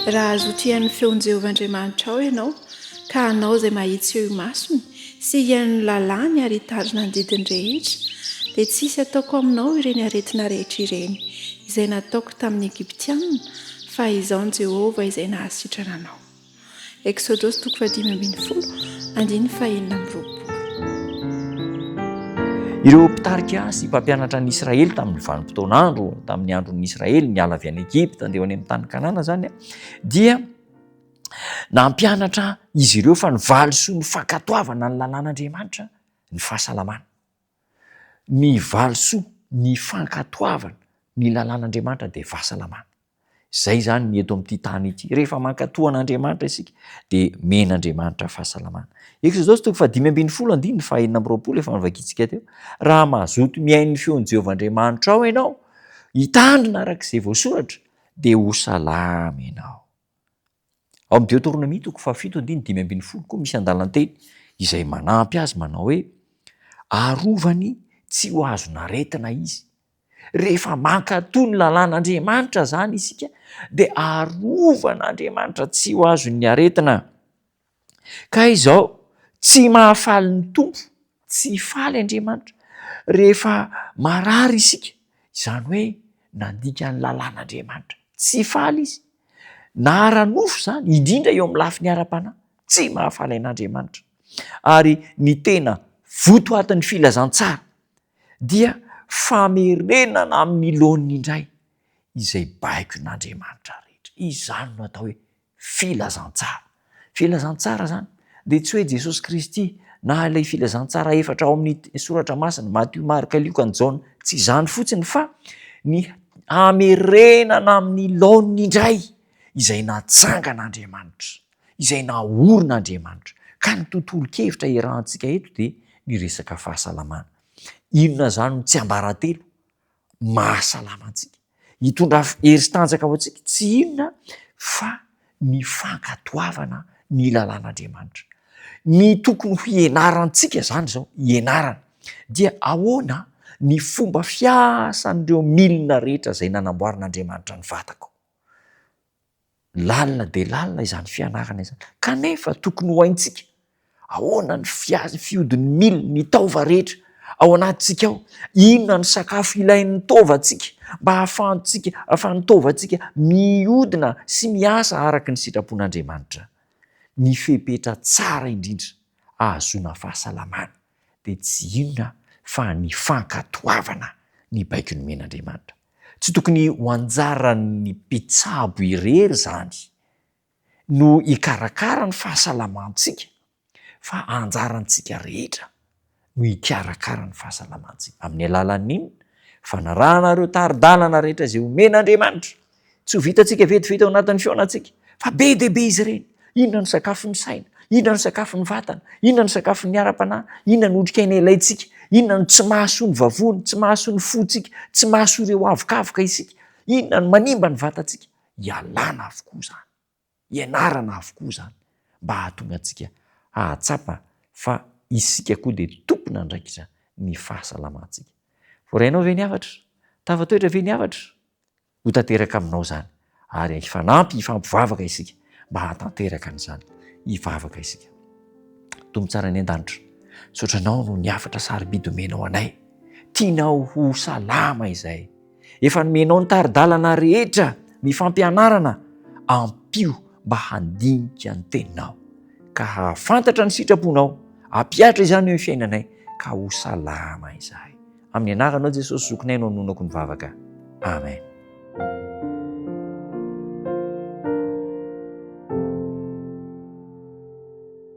Raha hazoto hihaino ny feon'i Jehovah Andriamanitrao ianao, ka hanao izay mahitsy eo imasony, sy hihaino ny lalàny ary hitandrina ny didiny rehetra, dia tsy hisy hataoko aminao ireny aretina rehetra ireny, izay nataoko tamin'ny Egyptiana, fa Izaho Jehovah izay nahasitrana anao. Eksodosy toko fahadimy ambin'ny folo, andininy fahenina amby roapolo. Ireo mpitarika sy mpampianatra ny Israely tamin'ny vanim-potoan'andro, tamin'ny andron'ny Israely niala avy any Egypta handeha ho any amin'ny tany Kanana izany, dia nampianatra izy ireo fa ny valisoa ny fankatoavana ny lalàn'Andriamanitra ny fahasalamana. Ny valisoa ny fankatoavana ny lalàn'Andriamanitra dia fahasalamana. Izay izany ny eto amin'ity tany ity. Rehefa mankatò an'Andriamanitra isika dia omen'Andriamanitra fahasalamana. Eksodosy toko fahadimy ambin'ny folo andininy fahenina amby roapolo efa novakintsika teo. Raha mazoto mihaino ny feon'i Jehovah Andriamanitrao ianao, hitandrina araka izay voasoratra, dia ho salama ianao. Ao amin'ny Deoteronomia toko fahafito andininy 15 koa misy andalan-teny izay manampy azy manao hoe, Arovany tsy ho azon'aretina izy. Rehefa mankatò ny lalàn'Andriamanitra izany isika dia arovan'Andriamanitra tsy ho azon'ny aretina. Ka izao, tsy mahafaly ny Tompo, tsy faly Andriamanitra rehefa marary isika, izany hoe nandika ny lalàn'Andriamanitra. Tsy faly izy, na ara-nofo izany, indrindra eo amin'ny lafiny ara-panahy, tsy mahafaly an'Andriamanitra. Ary ny tena votoatin'ny filazantsara dia famerenana amin'ny laoniny indray izay baikon'Andriamanitra rehetra. Izany no atao hoe filazantsara. Filazantsara izany dia tsy hoe Jesosy Kristy na ilay filazantsara efatra ao amin'ny soratra masina, Matio, Marka, Lioka, ny Jaona, tsy izany fotsiny fa ny hamerenana amin'ny laoniny indray izay natsangan'Andriamanitra, izay naorin'Andriamanitra. Ka ny tontolon-kevitra iarahantsika eto dia ny resaka fahasalamana. Inona izany no tsiambaratelo mahasalama antsika, hitondra hery sy tanjaka ho antsika? Tsy inona fa ny fankatoavana ny lalàn'Andriamanitra. Ny tokony ho ianarantsika izany izao, ianarana, dia ahoana ny fomba fiasan'ireo milina rehetra izay nanamboarin'Andriamanitra ny vatako. Lalina dia lalina izany fianarana izany, kanefa tokony ho haintsika ahoana ny fiazy fihodin'ny milina, ny taova rehetra ao anatintsika ao, inona ny sakafo ilain'ny taovantsika mba hahafahantsika, hahafahan'ny taovantsika mihodina sy miasa araka ny sitrapon'Andriamanitra. Ny fepetra tsara indrindra ahazoana fahasalamana dia tsy inona fa ny fankatoavana ny baiko nomen'Andriamanitra. Tsy tokony ho anjaran'ny mpitsabo irery izany no hikarakara ny fahasalamantsika fa anjarantsika rehetra no hikarakara ny fahasalamantsika. Amin'ny alalan'ny inona? Fanarahana ireo tari-dalana rehetra izay omen'Andriamanitra. Tsy ho vitantsika vetivety ao anatin'ny fihaonantsika fa be dia be izy ireny. Inona no sakafon'ny saina? Inona no sakafon'ny vatana? Inona no sakafon'ny ara-panahy? Inona no otrikaina ilaintsika? Inona no tsy mahasoa ny vavony, tsy mahasoa ny fontsika, tsy mahasoa ireo avokavoka isika? Inona no manimba ny vatantsika? Ialana avokoa izany. Ianarana avokoa izany mba hahatonga antsika hahatsapa fa isika koa dia tompon'andraikitra ny fahasalamantsika. Voarainao ve ny hafatra? Tafatoetra ve ny hafatra? Ho tanteraka aminao izany ary hifanampy hifampivavaka isika mba hahatanteraka an'izany. Hivavaka isika. Tompo tsara any an-danitra, misaotra Anao noho ny hafatra sarobidy omenao anay. Tianao ho salama izahay. Efa nomenao ny tari-dalana rehetra, ny fampianarana, ampio mba handinika ny teninao ka hahafantatra ny sitraponao, ampihatra izany eo amin'ny fiainanay ka ho salama izahay. Amin'ny anaranao Jesosy zokinay no anonako ny vavaka. Amen.